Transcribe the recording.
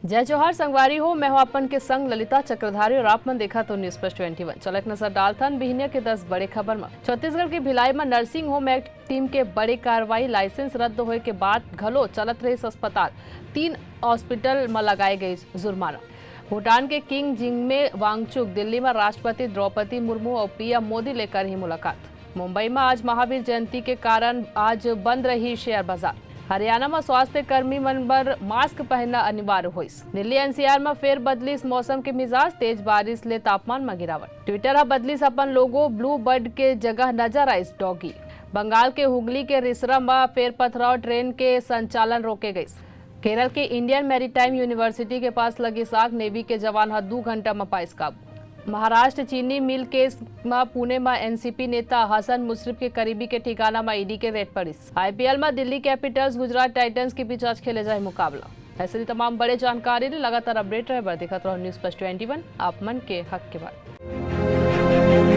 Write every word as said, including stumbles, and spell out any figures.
जय जोहार संगवारी हो, मैं हूं अपन के संग ललिता चक्रधारी और आप मन देखत हो News Plus Twenty One। चलो एक नजर डालथन बिहनिया के दस बड़े खबर म। छत्तीसगढ़ के भिलाई म नर्सिंग होम एक्ट टीम के बड़े कार्रवाई, लाइसेंस रद्द होए के बाद घलो चलत रहिस अस्पताल, तीन हॉस्पिटल म लगाए गए जुर्माना। भूटान के किंग जिंगमे वांगचुक दिल्ली म राष्ट्रपति द्रौपदी मुर्मू और पीएम मोदी ले करही मुलाकात। मुंबई म आज महावीर जयंती के कारण आज बंद रही शेयर बाजार। हरियाणा म स्वास्थ्य कर्मी मन बर मास्क पहनना अनिवार्य होइस। दिल्ली एनसीआर म फेर बदलिस मौसम के मिजाज, तेज बारिश ले तापमान म गिरावट। ट्विटर ह बदलिस अपन लोगो, ब्लू बर्ड के जगह नजर आइस डॉगी। बंगाल के हुगली के रिसरा म फेर पथराव, ट्रेन के संचालन रोके गइस। केरल के इंडियन मैरीटाइम यूनिवर्सिटी के पास लगिस आग, नेवी के जवान ह दू घंटा म पाइस काबू। महाराष्ट्र चीनी मिल केस म पुणे म एनसीपी नेता हसन मुश्रीफ के करीबी के ठिकाना म ईडी के रेड पड़िस। आईपीएल म दिल्ली कैपिटल्स गुजरात टाइटंस के बीच आज खेले जाही मुकाबला। ऐसे ही तमाम बड़े जानकारी ले लगातार अपडेट रहे बर देखत रहो News Plus Twenty One, आप मन के हक के बात।